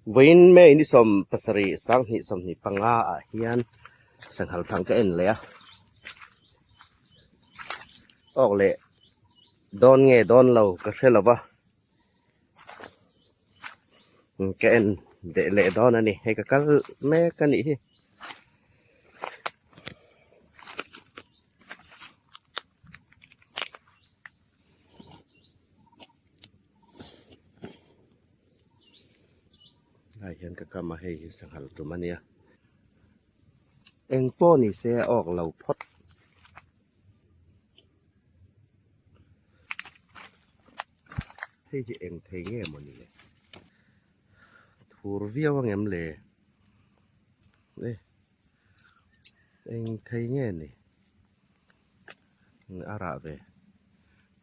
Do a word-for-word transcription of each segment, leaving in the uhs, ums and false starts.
Vawiin May ni sawm pasari, sang hni sawmhni panga ah hian sanghal thang ka en leh a. Awk leh dawn nge dawn lo ka hre lo va. Ka en deh leh dawn a ni, hei ka kal mek a nih hi. Lai hian ka kam a, hei hi sanghal tum a nia. Eng pawh ni se awk lo phawt. Hei hi eng thei nge maw ni le? Thur viau ang em le? Eh, eng thei nge ni? A rah ve.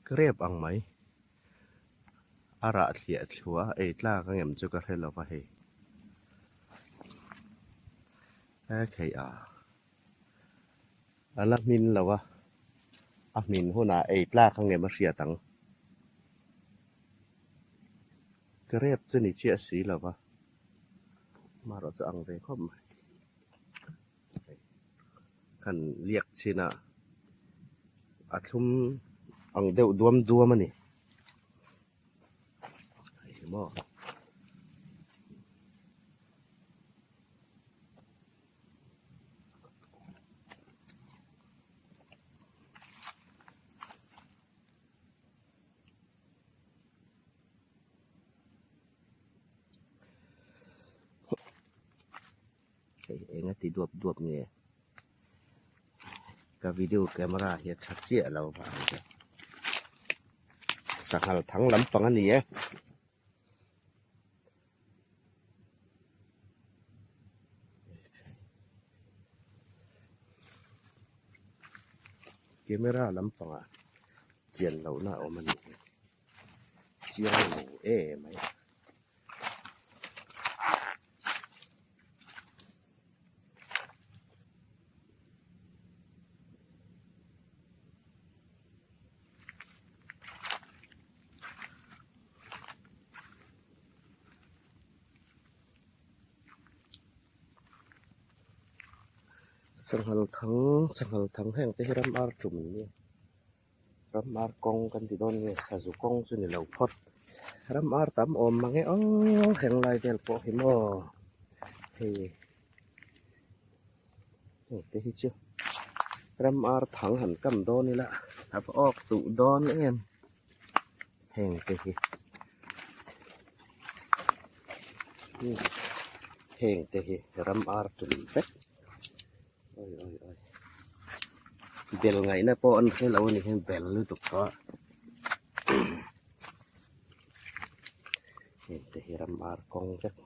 Grape ang mai. A rah thliah thlua, ei tlak ang em chu ka hre lo va hei. A khei a. A la hmin lo a. A hmin huna ei tlak ang em a hriat ang. Grape chu ni chiah si lo va. Marawh chu ang ve khawp mai. Kan liak chhin a, a thlum ang deuh duam duam a ni. Hei maw. Hei, eng a ti duap duap nge? Ka video camera hi a ṭha chiah lo va. Sanghal thang lampang a ni e. Camera lampanga chian lohna a awm a ni. Chiang lo em mai. Sanghal thang, sanghal thang heng te hi ram ar tum ni. Ram ar kawng kan ti dawn nge, sazu kawng chu ni lo phawt. Ram ar tam awm mange aw, heng lai vel pawh hi maw. Hei. Heng te hi chu. Ram ar thang han kam dawn ila. A va awk tuh dawn em. Heng te hi. Hmm. Heng te hi ram ar tum vek. Oi, oi, oi. Bel ngaihna pawh an hre lo a ni, heng bel lutuk tawh. Heng te hi ram ar kawng vek.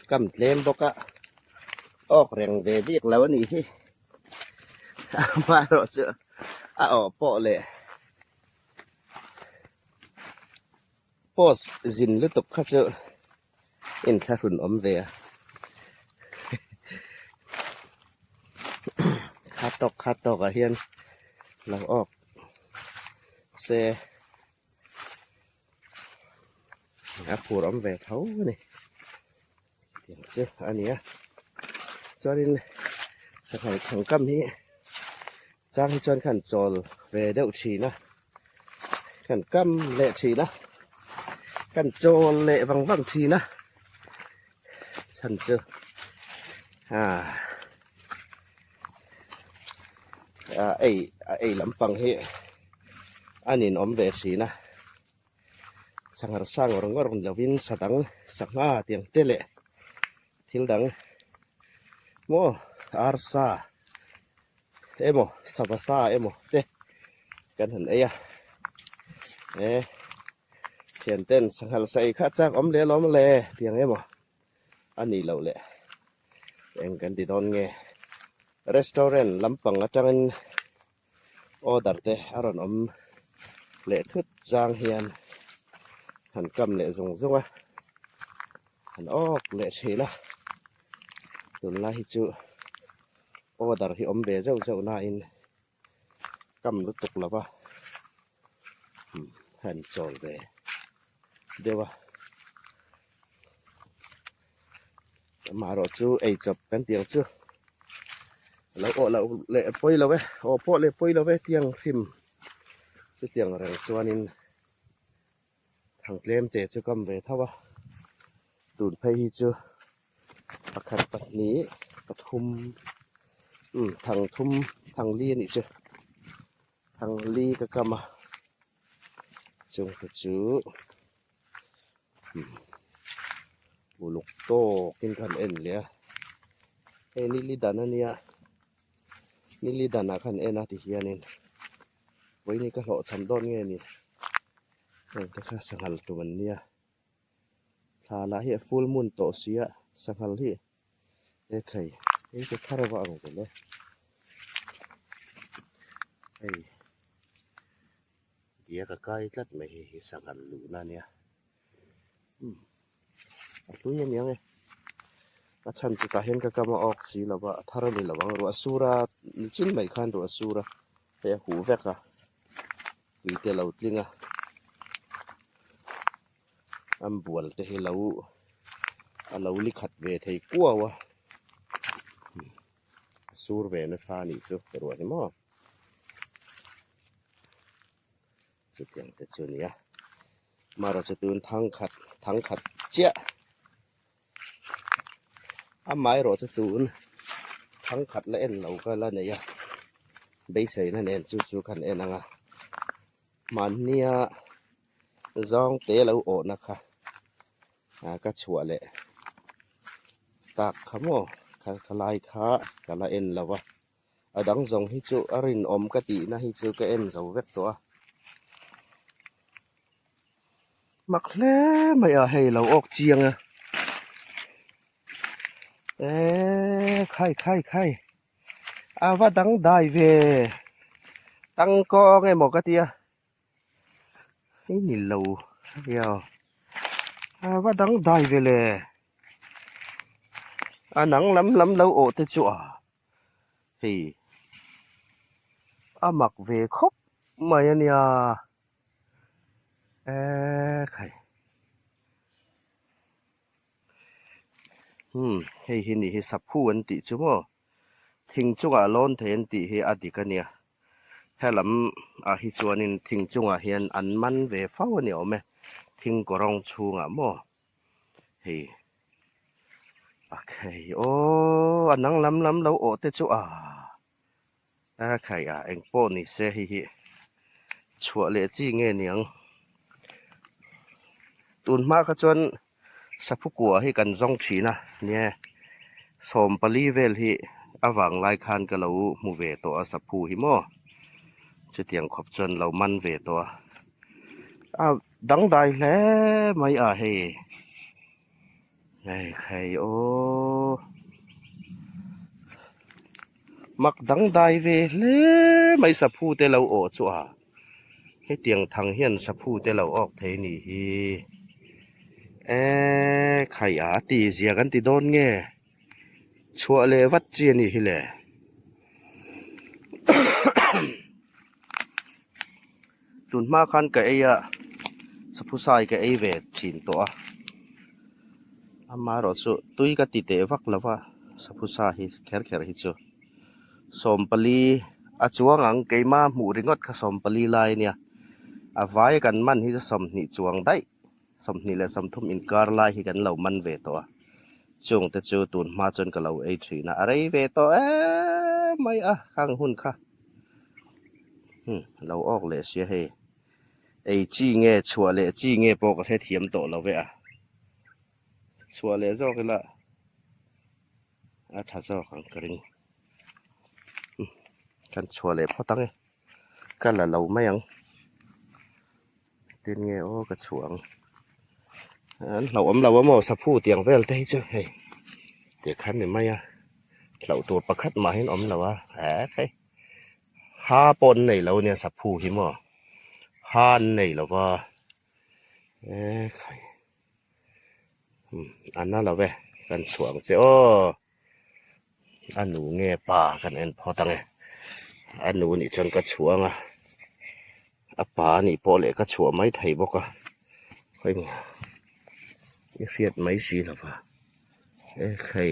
Kam tlem bawk a, awk reng ve bik lo a ni hi. Amaherawhchu a awh pawh leh post zin lutuk kha chu inthlahrun awm ve a. Kha tawk, kha tawkah hian lo awk se a phur awm ve tho a ni. Tiang chu a nia. Chuanin sanghal thang kam hi chang hi chuan kan chawl ve deuh ṭhin a. Kan kam leh ṭhin a. Kan chawl leh vang vang ṭhin a. Chhan chu. A. A ei, a ei lampang hi an inawm ve ṭhin a. Sanghar sa ngawr ngawr lovin sa dang, sangha tiang te leh thil dang maw, arsa emaw, sava sa emaw te kan han ei a. E, thian ten sanghal sa ei kha chak awm leh lawm le tiang emaw a ni lo leh. Eng kan ti dawn nge? Restaurant lampang aṭangin order te a rawn awm leh thut chang hian han kam leh zung zung a, han awk leh ṭhin a. Tunlai hi chu order hi awm ve zeuh zeuh nain kam lutuk lo va. Hmm, han chawl ve deu a. Amaherawhchu ei chawp kan ti ang chu. Lo aw lo le poi lo e, aw pawh le poi lo e tiang hrim. Chutiang reng chuanin thang tlem te chu kam ve tho a. Tun phei hi chu pakhat, pahnih, pathum, um, thang thum, thang li a ni chu. Thang li ka kam a. Chung te chu, um, uluk tawkin kan en leh a. Hei, ni li dan a nia. Ni li dan a kan en a ti hianin, vawiin ka hlawhchham dawn nge ni. Hei, te kha sanghal tum an nia. Thla la hi a full moon tawh si a, sanghal hi. E khai, hei ka thar va ang ve le. Hei. Bia ka kai tlat mai hi, hi sanghal luhna nia. Hmm. A hlui a ni ang e. A chhan chu tah hian ka kam a awk si lo va, a thar a ni lo ang. Ruah sur a, ni chin mai khan ruah sur a. Hei a huh vek a. Tui te lo tling a. An bual te hi lo, a lo li khat ve thei kuau a. Sur ve nasa ni chu, ka ruah hi maw. Chutiang te chu nia. Mara chu tun thang khat, thang khat chiah. Amaherawhchu tun thang khat la en lo ka la nei a. Beiseina nen chu chu kan en ang a. Hmannia zawng te lo awhna kha, a, ka chhuah leh tak kha maw, ka, ka lai kha ka la en lo va. A dang zawng hi chu a rinawm ka tihna hi chu ka en zo vek tawh a. Mak hle mai a, hei lo awk chiang a. E, khai, khai, khai. A va dangdai ve. Tangkawng emaw ka ti a. Hei ni lo, hei a. A va dangdai ve le. A nang lam lam lo awh te chu a. Hei. A mak ve khawp mai a nia. E, khai. Hmm, hei hi ni hi saphu an tih chu maw. Thing chungah lawn thei an tih hi a dik a nia. He lam a hi chuanin thing chungah hian an man ve fo a ni awm e. Thing kawrawng chhungah maw. Hei. A khai. Aw, a nang lam lam lo awh te chu a. A khai a, engpawh ni se hei hi. Chhuah leh chi nge ni ang. Tun hma kha chuan saphu kua hi kan zawng ṭhin a nia. Sawmpali vel hi a vang lai khan ka lo hmu ve tawh a, saphu hi maw. Chutiang khawp chuan lo man ve tawh a. A dangdai hle mai a hei. Hei khai aw. Mak dangdai ve hle mai, saphu te lo awh chu a. Hetiang thang hian saphu te lo awk thei ni hi. E khai a, a ti zia kan ti dawn nge. Chhuah leh vat chi a ni hi le. Tun hma khan ka ei a, saphu sai ka ei ve ṭhin tawh a. Amaherawhchu tui ka ti teh vak lo va, saphu sa hi kher kher hi chu. Sawmpali a chuang ang, keima hmuh ringawt kha sawmpali lai a nia. A vai kan man hi chu sawmhnih chuang daih. Sawmhnih leh sawmthum inkar lai hi kan lo man ve tawh a. Chungte chu tun hma chuan ka lo ei ṭhin a, a rei ve tawh em mai a, khang hun kha. Hmm, lo awk leh sia hei. Ei chi nge, chhuah leh chi nge pawh ka hrethiam tawh lo ve a. Chhuah leh zawk ila. A ṭha zawk ang ka ring. Hmm, kan chhuah leh phawt ang e. Ka la lo mai ang. Tin nge aw ka chhuah ang. An hlauh awm lo a maw, saphu tiang vel te hi chu hei. Te khan ni mai a. Hlauh tur pakhat mah hian awm lo a. A khai. Ha pawh an nei lo nia, saphu hi maw. Ha an nei lo va. E khai. Hmm, a na lo ve. Kan chhuah ang che aw. A nu nge pa kan en phawt ang e. A nu ni chuan ka chhuang a. A pa ni pawh leh ka chhuah mai thei bawk a. Khawi nge. I hriat mai si lo va. E khai.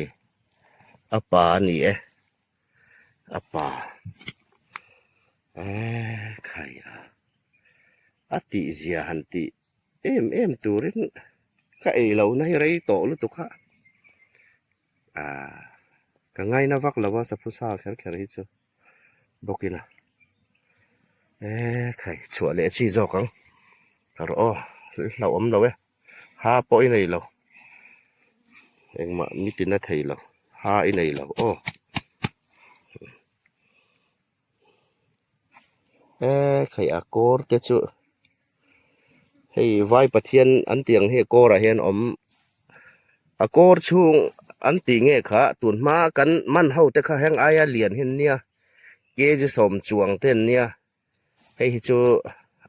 A pa ni e. A pa. E khai a. A tih zia han tih em em turin ka ei lo na hi rei tawh lutuk a. A, ka ngaina vak lo a, saphusa kher kher hi chu. Bawkin a. E khai, chhuah leh chi zawk ang. Ka rawh aw, hlauhawm lo e. Ha pawh i nei lo. Engmah mi tina thei lo. Ha i nei lo aw. E khai, a kawr te chu. Hei, vai Pathian an tih ang hi kawrah hian awm. A kawr chhung an tih nge kha, tun hma kan man ho te kha heng aia lian hi an nia. Kg sawm chuang te an nia. Hei hi chu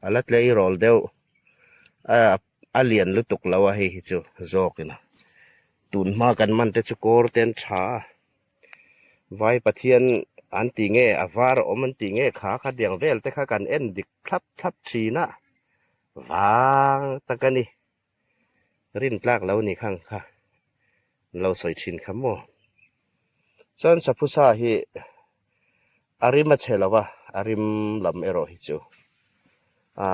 a la tlei rawl deuh. A, a lian lutuk lo a, hei hi chu zawkin a. Tun hma kan man te chu kawr te an ṭha a. Vai Pathian an tih nge, a var awm an tih nge kha, kha diang vel te kha kan en dik thlap thlap ṭhin a. Vang tak a ni. Rin tlak lo ni khang kha. Lo sawi ṭhin kha maw. Chuan saphusa hi a rim a chhe lo va, a rim lam erawh hi chu. A,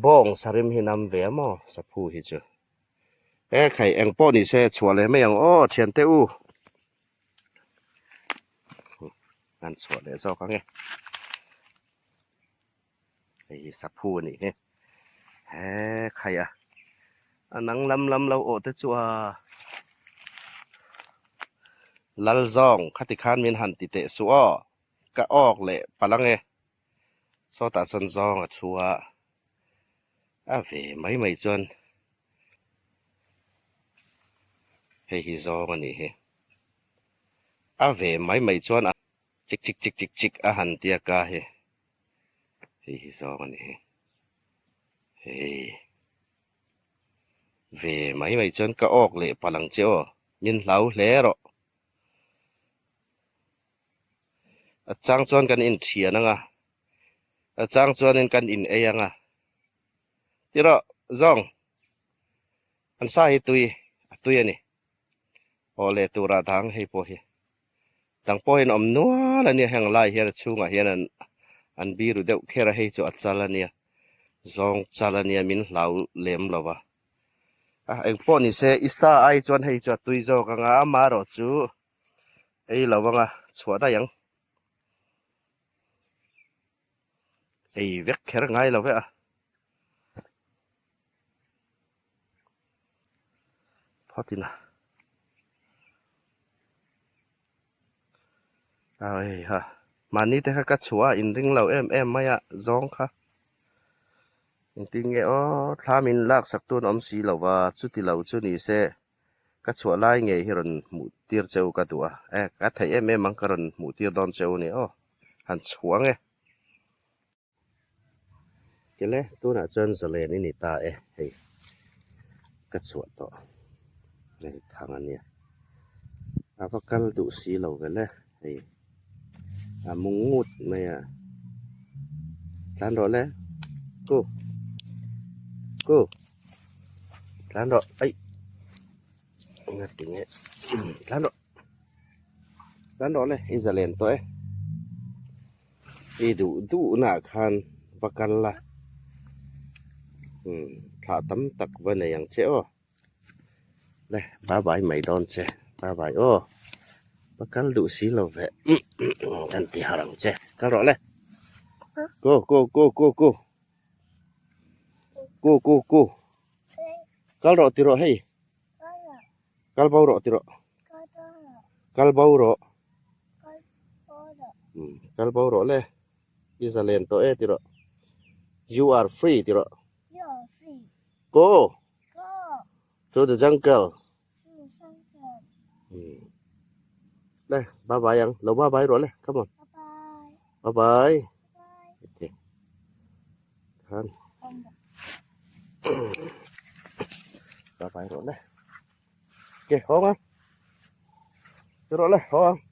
bawng sa rim hi nam ve a maw, saphu hi chu. E khai, eng pawh ni se chhuah leh mai ang aw, ṭhiante u. Kan chhuah leh zawk ang e. Hei hi saphu a nih hi. He khai a. A nang lam lam lo awh te chu a. Lal zawng khati khan min han ti teh suh aw. Ka awk leh palang e. Sawtah sawn zawng a thu a. A ve mai mai chuan. Hei hi zawng a nih hi. A ve mai mai chuan a chik chik chik chik chik a han tia ka hi. Hei hi zawng a nih hi. Hei. Ve mai mai chuan ka awk leh palang che aw. Min hlau hle rawh. A chang chuan kan inṭhian ang a. A chang chuanin kan inei ang a. Ti rawh, zawng. An sa hi tui, a tui a ni. Aw le, tura dang hei pawh hi. Dang pawh hian awm nual a nia, heng lai hian a chhungah hian an, an biru deuh kher a, hei chu a chal a nia. Zawng chal a nia, min hlau lem lo va. A, eng pawh ni se, i sa ai chuan hei chu a tui zawk ang a, amarawh chu ei lo vang a, chhuah daih ang. Ei vek kher ngai lo ve a. Phawt ina. Ai ha. Mahni te kha ka chhuah a, inring lo em em mai a, zawng kha. Engtin nge aw, thla min laksak tu an awm si lo va, chuti lo chu ni se. Ka chhuah lai ngei hi rawn hmuh tir che u ka duh a. Eh, ka theih em em ang, ka rawn hmuh tir dawn che u ni aw. Han chhuah ang e. Ke le, tunah chuan zalen i ni ta e, hei. Ka chhuah tawh. Hei, thang a nia. A va kal duh si lo ve le, hei. A mung ngut mai a. Tlan rawh le. Ku. Ku. Tlan rawh. Ai. Nga ti nge. Tlan rawh. Tlan rawh le. I zalen tawh e. I duh duhna khan va kal la. Hmm. Thla tam tak va nei ang che aw. Le, bye bye mai dawn che. Bye bye aw. Va kal duh si lo ve. Kan ti har ang che. Kal rawh le. Ku, ku, ku, ku, ku. Ku, ku, ku. Kal rawh ti rawh hei. Kal bo rawh ti rawh. Kal bo rawh. Hmm, kal bo rawh le. I zalen tawh e ti rawh. You are free ti rawh. Go. To the jungle. Hmm. Le, bye bye ang. Lo bye bye rawh le. Come on. Bye bye. Okay. Than. Bye bye rawh le. Okay, hawng ang. Ti ro le, ho.